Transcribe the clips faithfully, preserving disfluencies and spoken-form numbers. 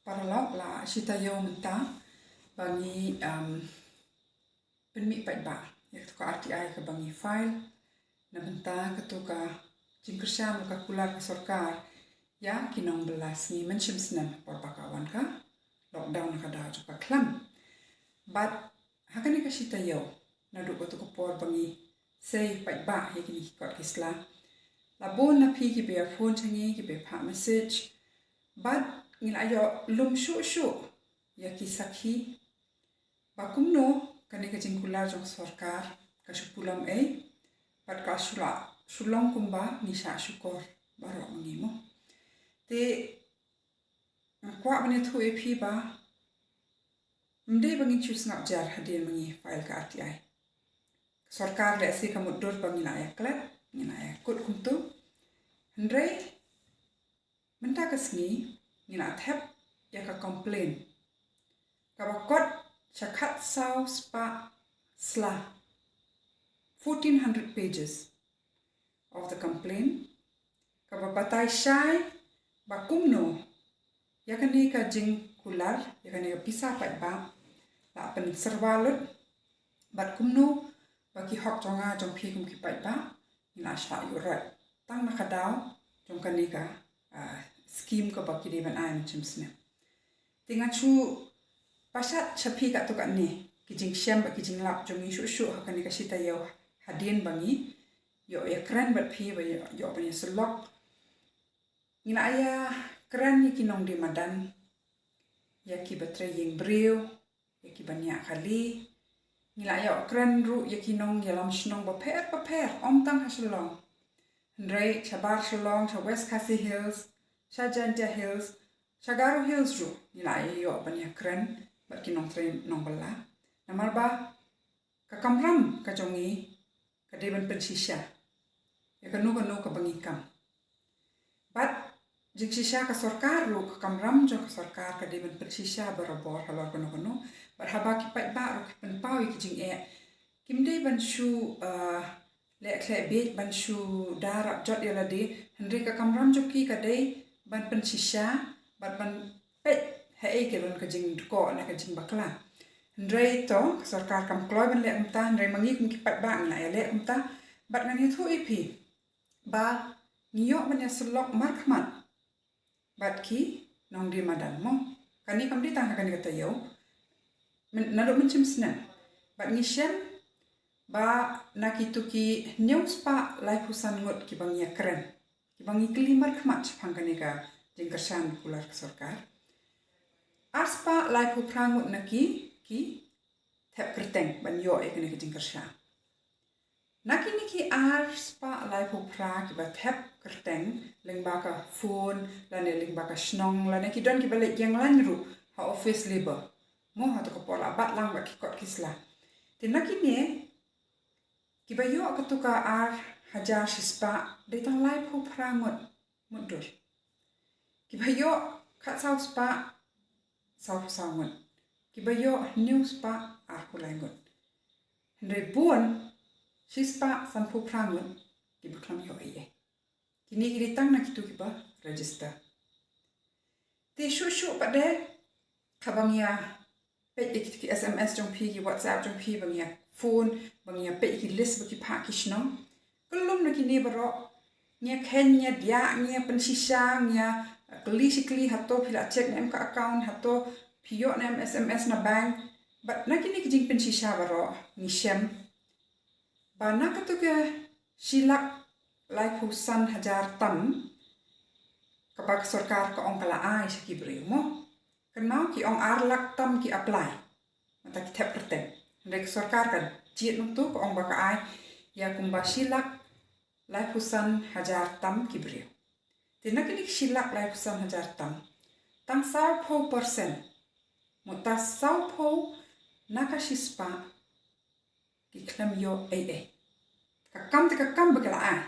Paralok, la shi taïew mynta ba ngi, um, pynmih paidbah ïa katu ka R T I kaba ngi file na bynta katu ka jingkyrshan ka kular ka sorkar ïa ki nongbylla sngi mynshem snem por ba ka wan ka lockdown na ka daw jong ka khlam. Bad ha kane ka shi taïew naduh katu ka por ba ngi sei paidbah ïa kine ki kot ki sla, la bun na phi kiba ïa phone sha ngi, kiba ïa phah message. Bad ngi la ïoh lum shuh shuh ïa ki sakhi ba kumno kane ka jingkular jong sorkar ka shu pulom ei, bad ka shu la shu long kumba ngi shah shukor baroh ma ngi mo. Te nga kwah ban ïathuh ïa phi ba ym dei ba ngin shu sngap jar hadien ba ngi file ka R T I. Ka sorkar lehse ka mutdur ba ngi la ïa klet, ngi la ïa kut kumtu. Hynrei mynta ka sngi ngi la thep ïa ka complaint kaba kot sha khatsaw spah sla, fourteen hundred pages of the complaint, kaba batai shai ba kumno ïa kane ka jingkular, ïa kane ka pisa paidbah la pynsyrwa lut, bad kumno ba ki hok jong nga jong phi kum ki paidbah ngi la shah ïuh roi tang na ka daw jong kane ka, ah, scheme kaba ki dei ban ai mynshem snem. Te ngan shu pashat sha phi katto katne ki jingshem bad ki jinglap jong ngi shuh shuh ha kane ka shi taïew hadien ba ngi ïoh ïakren bad phi, ba ïoh, ïoh ban ïasyllok. Ngi la ïakren ïa ki nongdie madan, ïa kiba trei ïing briew, ïa kiba niah kali. Ngi la ïoh kren ruh ïa ki nongïalam shnong bapher bapher, ym tang ha Shillong, hynrei shabar Shillong, sha West Khasi Hills, sha Jaintia Hills, sha Garo Hills ruh ngi la ïoh ban ïakren bad ki nongtrei nongbylla. Namar ba ka kamram ka jong ngi ka dei ban pynshisha ïa kano kano kaba ngi kam. Bad jingshisha ka sorkar ruh, ka kamram jong ka sorkar ka dei ban pynshisha barabor halor kano kano. Bad haba ki paidbah ruh ki pynpaw ïa ki jingeh, kim dei ban shu, ah, leh khleh bieit, ban shu da rap jot ïa lade, hynrei ka kamram jong ki ka dei ban pynshisha bad ban peit haei ka don ka jingdkoh ne ka jingbakla. Hynrei to ka sorkar kam kloi ban leh kumta, hynrei ma ngi kum ki paidbah ngi la ïaleh kumta. Bad ngan ïathuh ïa phi ba ngi ïoh ban ïasyllok markhmat bad ki nongdie madan mo. Kane kam dei tang ha kane ka taïew, naduh mynshem snem. Bad ngi shem ba na kitu ki hynñiew spah laiphew san ngut kiba ngi ïakren, kiba ngi kylli markhmat shaphang kane ka jingkyrshan kular ka sorkar, ar spah laiphew phra ngut na ki, ki thep kyrteng ban ïoh ïa kane ka jingkyrshan. Na kine ki ar spah laiphew phra kiba thep kyrteng lyngba ka phone lane lyngba ka shnong, lane ki don kiba leit ïeng lain ruh ha office Labour mo, ha kato ka por la bat lang bad ki kot ki sla. Te na kine kiba ïoh kato ka ar hajar shispah dei tang laiphew phra ngut mutdur. Kiba ïoh khatsaw spah, sawphew saw ngut. Kiba ïoh hynñiew spah, arphew lai ngut. Hynrei bun, shispah sanphew phra ngut kiba khlem ïoh ei ei. Kine ki dei tang na kitu kiba register. Te shuh shuh pat de, haba ngi ïa peit ïa ki S M S jong phi, ki WhatsApp jong phi, ba ngi ïa phone, ba ngi ïa peit ïa ki list ba ki phah ki shnong. Kyllum na kine baroh ngi ïa kheiñ, ngi ïa diah, ngi ïa pynshisha, ngi ïa kylli shi kylli, hato phi la check ne em ka account, hato phi ïoh ne em S M S na bank. Bad na kine ki jingpynshisha baroh ngi shem ba na kato ka shi lak laiphew san hajar tam kaba ka sorkar ka ong ka la ai sha ki briew mo, kynmaw ki ong ar lak tam ki apply, mynta ki thep kyrteng. Hynrei ka sorkar ka jied nangtu, ka ong ba ka ai ïa kumba shi lak laiphew san hajar tam ki briew. Te na kine ki shi lak laiphew san hajar tam, tang sawphew percent, mynta sawphew na ka shispah ki khlem ïoh ei ei. Ka kam te ka kam ba ki la ai,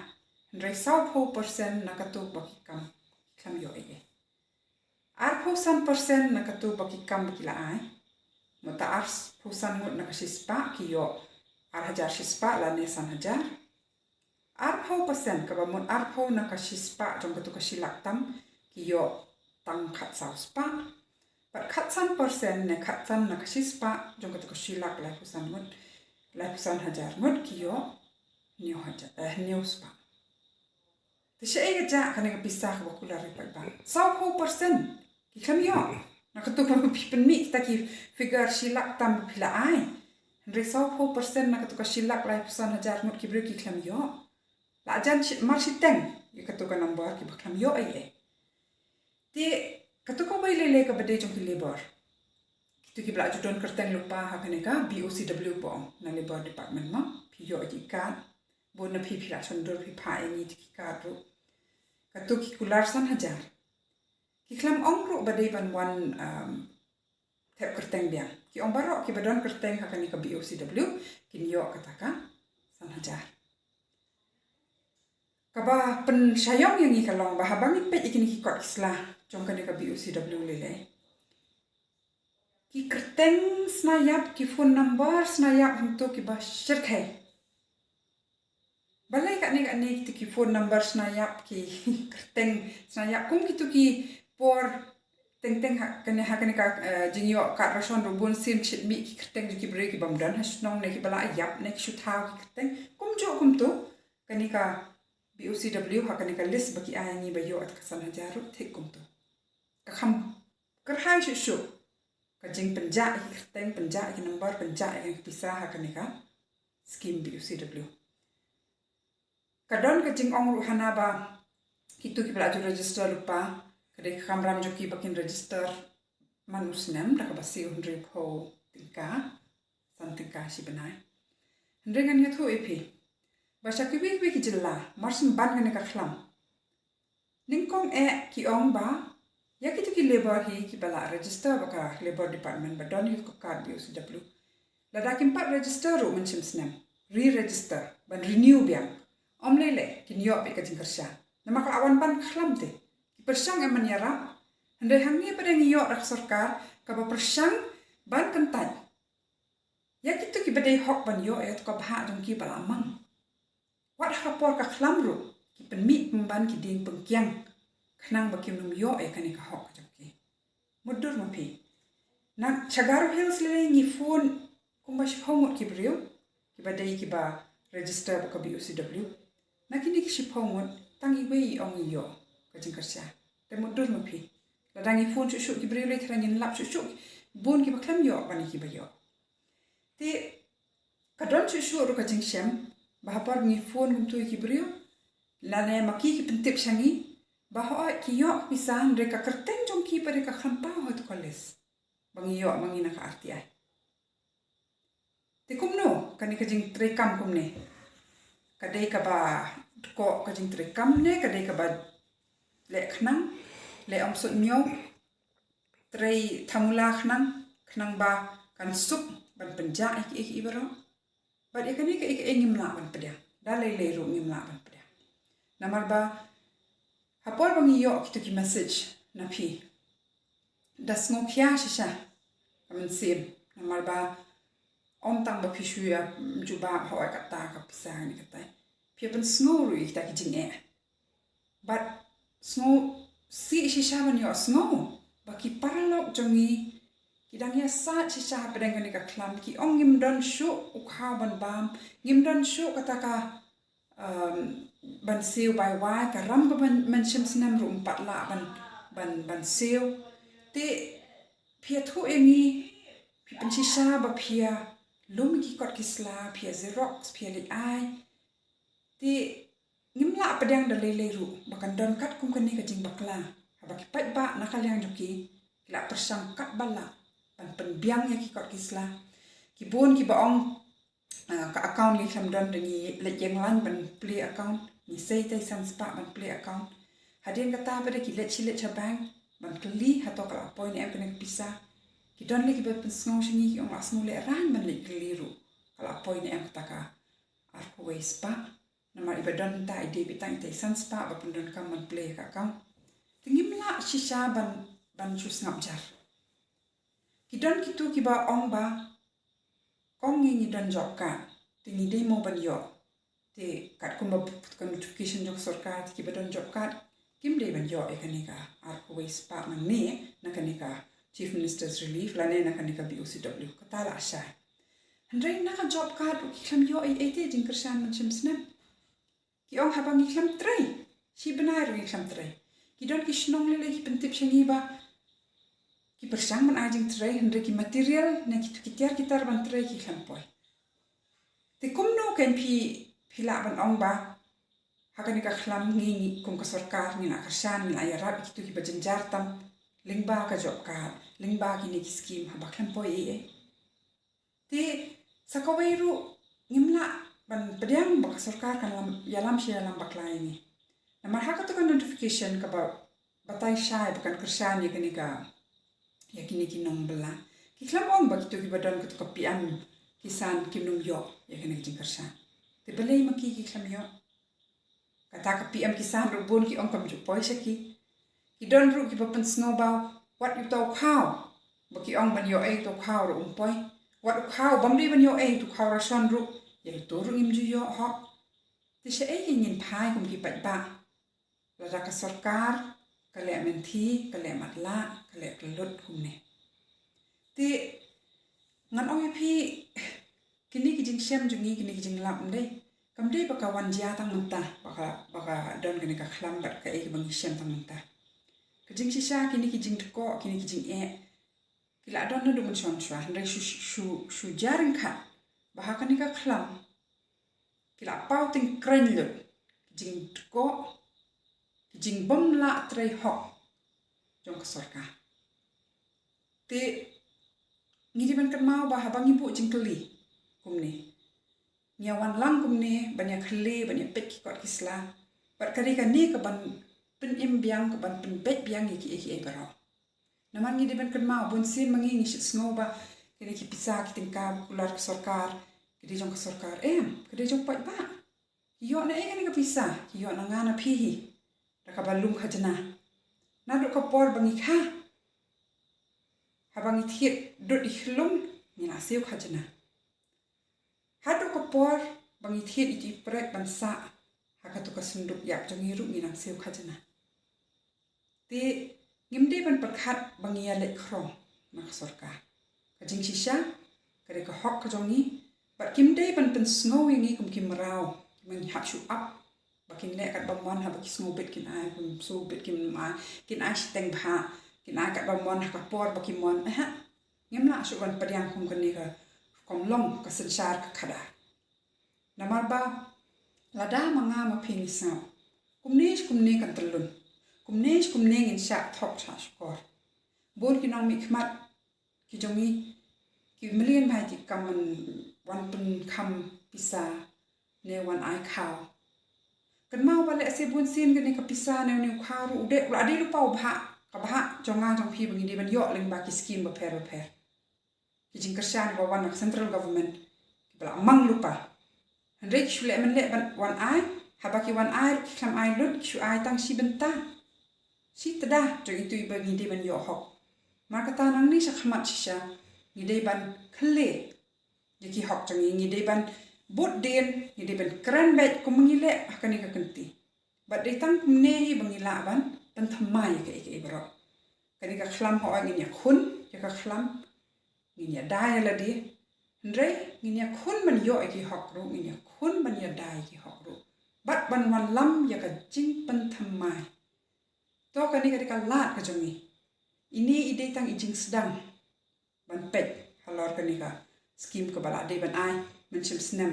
hynrei sawphew percent na kato ba ki kam ki khlem ïoh ei ei. Arphew san percent na kato ba ki kam ba ki la ai, mynta arphew san ngut na ka shispah ki ïoh ar hajar shispah lane san hajar. Arphew percent, kaba mut arphew na ka shispah jong kato ka shi lak tam, ki ïoh tang khatsaw spah. Bad khatsan percent ne khatsan na ka shispah jong katu ka shilak laiphew san ngut, laiphew san hajar ngut ki ïoh hynñiew hajar, eh, hynñiew spah. Te shaei ka jia kane ka pisa kaba kular ïa paidbah? Sawphew percent ki khlem ïoh. Na katu kaba phi pynmih kita ki figure shilak tam ba phi la ai. Hynrei sawphew percent na katu ka shilak laiphew san hajar ngut ki briew ki khlem ïoh. La jan shi, mar shiteng ïa katu ka number kiba khlem ïoh ei ei. Te katu kawei lei lei kaba dei jong ki labour. Kitu kiba la ju don kyrteng lypa ha kane ka B O C W ba ong na Labour Department, ma phi ïoh ïa ki card. Bun na phi phi la shon dur phi phah ïa ngi ïa ki card ruh. Katu ki kular san hajar. Ki khlem ong ruh ba dei ban wan, um, thep kyrteng biang. Ki ong baroh kiba don kyrteng ha kane ka B O C W kin ïoh kata ka san hajar. Kaba pynshaiong ïa ngi ka long ba haba ngi peit ïa kine ki kot ki sla jong kane ka B O C W lei lei, ki kyrteng sna ïap, ki phone number sna ïap hangto kiba shyrkhei. Balei katne katne kitu ki phone number sna ïap, ki kyrteng sna ïap, kum kitu ki por teng teng ha kane, ha kane ka, eh, jingïoh card ration ruh bun sien ki shit mih ki kyrteng jong ki briew ki bym don ha shnong ne kiba la ïap ne ki shu thaw ki kyrteng. Kumjuh kumtu kane ka B O C W ha kane ka list ba ki ai ïa ngi ba ïoh ka san hajar ruh thik kumtu. Ka kham kyrhai shuh shuh ka jingpynjah ïa ki kyrteng, pynjah ïa ki number, pynjah ïa ki pisa ha kane ka scheme B O C W. Ka don ka jingong ruh hana ba kitu kiba la ju register lypa, ka dei ka kamram jong ki ba kin register man u snem da kaba siew hynriewphew tyngka, san tyngka shi bnai. Hynrei ngan ïathuh ïa phi ba sha kiwei kiwei ki jylla mar shen ban kane ka khlam, nyngkong eh ki ong ba ïa kitu ki labour hi kiba la register bad ka Labour Department ba don ïa ka card B O C W, lada kim pat register ruh mynshem snem, re-register, ban renew biang, ym lei lei kin ïoh beit ka jingkyrshan. Namar ka la wan ban ka khlam te, ki pyrshang em ban ïarap. Hynrei hangne pat ngi ïoh da ka sorkar kaba pyrshang ban kyntait ïa kitu kiba dei hok ban ïoh ïa katu ka bhah jong ki ba la mang. Wat ha ka por ka khlam ruh ki pynmih pynban ki dieng pynkiang khnang ba kim nym ïoh ïa kane ka hok ka jong ki. Mutdur ma phi. Na sha Garo Hills lei lei ngi phone kumba shiphew ngut ki briew kiba dei kiba register bad ka B O C W. Na kine ki shiphew ngut tang iwei i ong i ïoh ka jingkyrshan. Te mutdur ma phi, lada ngi phone shuh shuh ki briew lei, te lada ngin lap shuh shuh, bun kiba khlem ïoh ban ïa kiba ïoh. Te ka don shuh shuh ruh ka jingshem ba ha por ngi phone kumtu ïa ki briew, lane ma ki ki pyntip sha ngi ba hooid ki ïoh ka pisa hynrei ka kyrteng jong ki pat ka khlem paw ha katu ka list ba ngi ïoh ma ngi na ka R T I. Te kumno kane ka jingtrei kam kumne? Ka dei kaba dkoh ka jingtrei kam ne ka dei kaba leh khnang, leh ym sut ñiew, trei thamula khnang, khnang ba kan suk ban pynjah ïa kiei kiei baroh? Bad ïa kane kaei kaei ngim lah ban pdiang, da lei lei ruh ngim lah ban pdiang. Namar ba ha por ba ngi ïoh kitu ki message na phi, da sngewkhia shisha ka mynsiem. Namar ba ym tang ba phi shu ïa jubab hooid kata ka pisa ne kata, phi ïa pynsngew ruh ïa kita ki jingeh. Bad sngewsih shisha ban ïohsngew ba ki paralok jong ngi ki dang ïasaid shisha hapdeng kane ka khlam, ki ong ngim don shuh u khaw ban bam, ngim don shuh kata ka, um, ban siew bai wai, ka ram kaba mynshem snem ruh ym pat lah ban, ban, ban siew. Te phi ïathuh ïa ngi, phi pynshisha ba phi ïa lum ki kot ki sla, phi ïa xerox, phi ïa leit ai. Te ngim lah pdiang da lei lei ruh ba kan don katkum kane ka jingbakla. Haba ki paidbah na ka liang jong ki ki la pyrshang katba lah ban pynbiang ïa ki kot ki sla. Ki bun kiba ong, ah, ka account ngi khlem don, da ngi leit ïeng lain ban plie account, ngi sei tai san spah ban plie account. Hadien kata pat da ki leit shi leit sha bank ban kylli hato ka la poi ne em kane ka pisa. Ki don lei kiba pynsngew sha ngi, ki ong la sngewlehrain ban leit kylli ruh ka la poi ne em kata ka arphew wei spah. Namar iba don mynta i dei beit tang itai i san spah ba pyndonkam ban plie ka account. Te ngim lah shisha ban, ban shu sngap jar. Ki don kitu kiba ong ba kong ngi ngi don job card, te ngi dei mo ban ïoh? Te katkum ba ka notification jong sorkar, te kiba don job card kim dei ban ïoh ïa kane ka arphew wei spah nangne na kane ka Chief Minister's Relief lane na kane ka B O C W, kata la shai. Hynrei na ka job card ruh ki khlem ïoh ei ei te jingkyrshan mynshem snem. Ki ong haba ngi khlem trei shi bnai ruh ngi khlem trei. Ki don ki shnong lei lei ki pyntip sha ngi ba ki pyrshang ban ai jingtrei hynrei ki material ne ki, ki tiar ki tar ban trei ki khlem poi. Te kumno kein phi, phi lah ban ong ba ha kane ka khlam ngi, ngi kum ka sorkar ngi la kyrshan, ngi la ïarap ïa kito kiba jynjar tam lyngba ka job card, lyngba kine ki skim, haba khlem poi ei ei. Te sa kawei ruh ngim lah ban pdiang ba ka sorkar kan lam, ïalam shi ïalam bakla ïa ngi. Namar ha kato ka notification kaba batai shai ba kan kyrshan ïa kane ka, ïa kine ki nongbylla, ki khlem ong ba kito kiba don kato ka P M Kisan kim nym ïoh ïa kane ka jingkyrshan. Te balei ma ki ki khlem ïoh? Kata ka P M Kisan ruh bun ki ong kam ju poi sha ki. Ki don ruh kiba pynsngewbha, wat uto u khaw, ba ki ong ban ïoh ei uto u khaw ruh um poi. Wat u khaw bym dei ban ïoh ei, uto u khaw ration ruh, ïa uto ruh ngim ju ïoh hok. Te shaei ngin phai kum ki paidbah? Lada ka sorkar ka leh mynthi, ka leh matlah, ka leh kyllut kumne. Te ngan ong ïa phi, kine ki jingshem jong ngi, kine ki jinglap, ym dei, kam dei ba ka wan jia tang mynta ba ka, ba ka don kane ka khlam bad kaei kaba ngi shem tang mynta. Ka jingshisha kine ki jingdkoh, kine ki jingeh, ki la don naduh mynshuwa mynshuwa, hynrei shu, shu, shu jia ryngkat ba ha kane ka khlam ki la paw tyngkreiñ lut ki jingdkoh, ki jingbym lah trei hok jong ka sorkar. Te ngi dei ban kynmaw ba haba ngi buh jingkylli kumne, ngi ïa wan lang kumne ban ïa kylli, ban ïa peit ki kot ki sla, bad ka dei kane kaban pynim biang, kaban pynbeit biang ïa kiei kiei baroh. Namar ngi dei ban kynmaw, bunsien ma ngi ngi sngewbha kine ki pisa ki tyngka ba kular ka sorkar ki dei jong ka sorkar, em, ki dei jong paidbah. Ki ïoh na ei kane ka pisa? Ki ïoh na nga na phi hi da kaba lum khajna. Naduh ka por ba ngi kha, haba ngi thied dud i khlung, ngi la siew khajna. Haduh ka por ba ngi thied ïa i prek ban sah ha kato ka synduk ïap jong ngi ruh ngi nang siew khajna. Te ngim dei ban pyrkhat ba ngi ïa leit khrong na ka sorkar. Ka jingshisha ka dei ka hok ka jong ngi, bad kim dei ban pynsngew ïa ngi kum ki mraw, ba ngi hap shu ap ba kin leh katba mon, haba ki sngewbit kin ai, kin sngewbit kin ai, kin ai shiteng bha, kin ai katba mon ha ka por ba ki mon. Aha. Ngim lah shuh ban pdiang kum kane ka rukom long ka synshar ka khadar. Namar ba lada ma nga ma phi ngi sngap, kumne kumne kan tyllun, kumne kumne ngin shah thok shah shukor. Bun ki nongmihkhmat ki jong ngi ki mlien bha, ki kam wan pynkham pisa ne wan ai khaw. Kynmaw ba lehse bunsien kane ka pisa ne une u khaw ruh u dei, u la dei lypa u bhah, ka bhah jong nga jong phi ba ngi dei ban ïoh lyngba ki skim bapher bapher. Ki jingkyrshan ba wan na ka central government kiba la mang lypa. Hynrei ki shu leh mynleh ban wan ai, haba ki wan ai ruh ki khlem ai lut, ki shu ai tang shi bynta, shi tda jong itu iba ngi dei ban ïoh hok. Mar kata nangne shakhmat shisha ngi dei ban khleh ïa ki hok jong ngi, ngi dei ban bud dien, ngi dei ban kren beit kum ngi leh ha kane ka kynti. Bad dei tang kumne hi ba ngi lah ban pynthymmai ïa kaei kaei baroh. Kane ka khlam, hooid ngin ïakhun ïa ka khlam, ngin ïada ïa lade, hynrei ngin ïakhun ban ïoh ïa ki hok ruh, ngin ïakhun ban ïada ïa ki hok ruh, bad ban wanlam ïa ka jingpynthymmai. To kane ka dei ka lad ka jong ngi. Ine i dei tang i jingsdang ban peit halor kane ka skim kaba la dei ban ai mynshem snem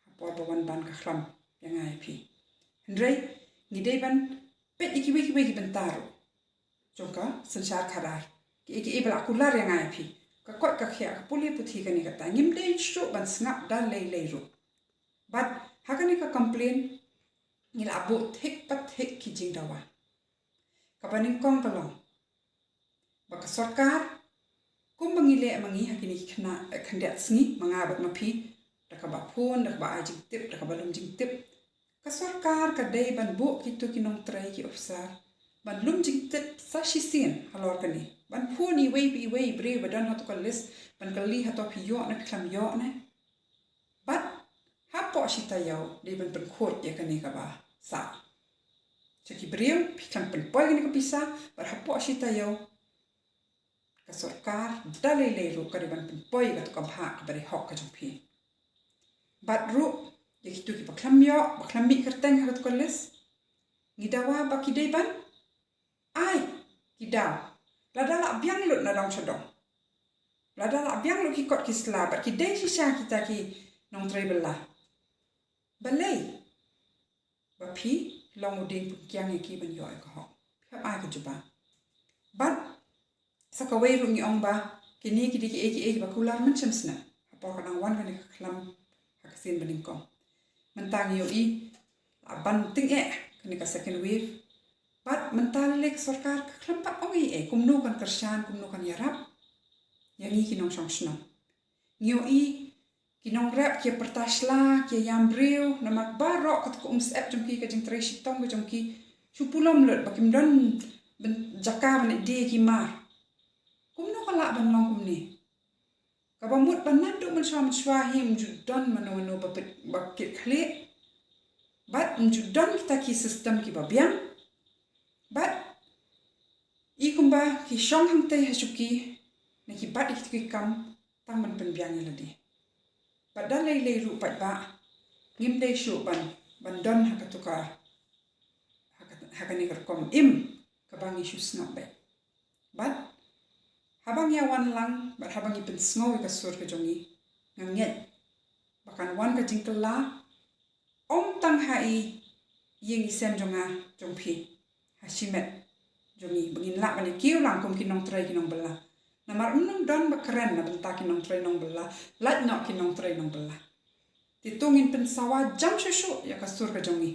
ha por ba wan ban ka khlam ïa nga ïa phi. Hynrei ngi dei ban peit ïa kiwei kiwei ki bynta ruh jong ka synshar khadar, kiei kiei ba la kular ïa nga ïa phi. Ka koit ka khiah, ka pule puthi, kane kata, ngim dei shuh ban sngap da lei lei ruh. Bad ha kane ka complain ngi la buh thik pa thik ki jingdawa. Kaba nyngkong ka long ba ka sorkar, kumba ngi leh ma ngi ha kine ki khyndiat sngi, ma nga bad ma phi, da kaba phone, da kaba ai jingtip, da kaba lum jingtip, ka sorkar ka dei ban buh kito ki nongtrei, ki officer, ban lum jingtip sa shisien halor kane, ban phone iwei pa iwei i briew ba don hato ka list, ban kylli hato phi ïoh ne phi khlem ïoh ne. Bad hapoh shi taïew dei ban pynkhuid ïa kane kaba sah. Sha ki briew, phi khlem pynpoi kane ka pisa, bad hapoh shi taïew ka sorkar da lei lei ruh ka dei ban pynpoi ïa katu ka bhah kaba dei hok ka jong phi. Bad ruh ïa kitu kiba khlem ïoh, ba khlem mih kyrteng ha katu ka list, ngi dawa ba ki dei ban ai ki daw, lada lah biang lut na dong sha dong, lada lah biang lut ki kot ki sla, bad ki dei shisha kita ki nongtrei bylla. Balei? Ba phi long u dieng pynkiang ïa ki ban ïoh ïa ka hok. Phi hap ai ka jubab. Bad sa kawei ruh ngi ong ba kine ki dei kiei kiei kiba kular mynshem snem ha por ka dang wan kane ka khlam ha ka sien ba nyngkong. Mynta ngi ïohi la ban tyngeh kane ka second wave. Bad mynta lei lei ka sorkar ka khlem pat ong ei ei kumno kan kyrshan, kumno kan ïarap ïa ngi ki nongshong shnong. Ngi ïohi ki nongrep ki ïa pyrta shla, ki ïa ïam briew namar baroh kata ka umsyep jong ki, ka jingtrei shitom ka jong ki shu pulom lut ba kim don jaka ban ïadie ki mar. Kumno ka lah ban long kumne? Kaba mut ba naduh mynshuwa mynshuwa hi ym ju don mano mano ba pit, ba kit khlieh. Bad ym ju don kita ki system kiba biang. Bad i kumba ki shong hangtei ha shuki na ki bat ïa kitu ki kam tang ban pynbiang ïa lade. Bad da lei lei ruh pat ba ngim dei shuh ban, ban don ha katu ka, ha ka, ha kane ka rukom im kaba ngi shu sngap beit. Bad haba ngi ïa wan lang bad haba ngi pynsngew ïa ka sur ka jong ngi, nga ngeit ba kan wan ka jingkylla, ym tang ha i ïing i sem jong nga jong phi, ha shimet jong ngi ba ngin lah ban ïa kiew lang kum ki nongtrei ki nongbylla. Namar ym don ba kren na bynta ki nongtrei nongbylla, lait noh ki nongtrei nongbylla. Te to ngin pynsawa jam shuh shuh ïa ka sur ka jong ngi.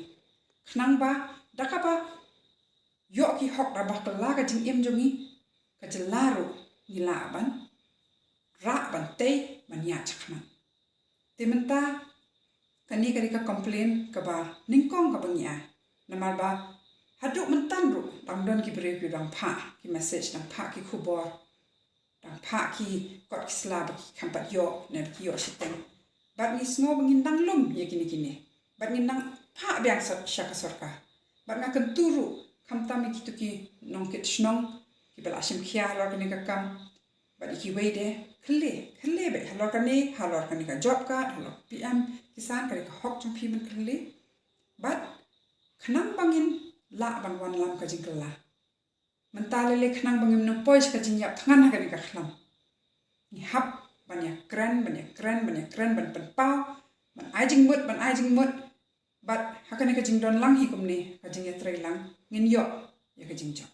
Khnang ba da kaba ïoh ki hok da ba kylla ka jingim jong ngi, ka jylla ruh ngi lah ban rah ban tei ban ïaid shakhmat. Te mynta kane ka dei ka complain kaba nyngkong kaba ngi ai. Namar ba haduh mynta ruh dang don ki briew ki dang phah ki message, dang phah ki khubor, dang phah ki kot ki sla ba ki kham pat ïoh ne ba ki ïoh shiteng. Bad ngi sngew ba ngin dang lum ïa kine kine. Bad ngin dang phah biang sha, sha ka sorkar. Bad nga kyntu ruh khamtam ïa kitu ki nongkit shnong kiba la shim khia halor kane ka kam. Bad ïa kiwei de, khyllei, khyllei beit halor kane, halor kane ka job card, halor P M Kisan, ka dei ka hok jong phi ban khyllei. Bad khnang ba ngin lah ban wanlam ka jingkylla. Mynta lei lei khnang ba ngim nang poi sha ka jingïap thngan ha kane ka khlam. Ngi hap ban ïa kren, ban ïa kren, ban ïa kren, ban pynpaw, ban ai jingmut, ban ai jingmut. Bad ha kane ka jingdon lang hi kumne, ka jingïatrei lang, ngin ïoh ïa ka jingjop.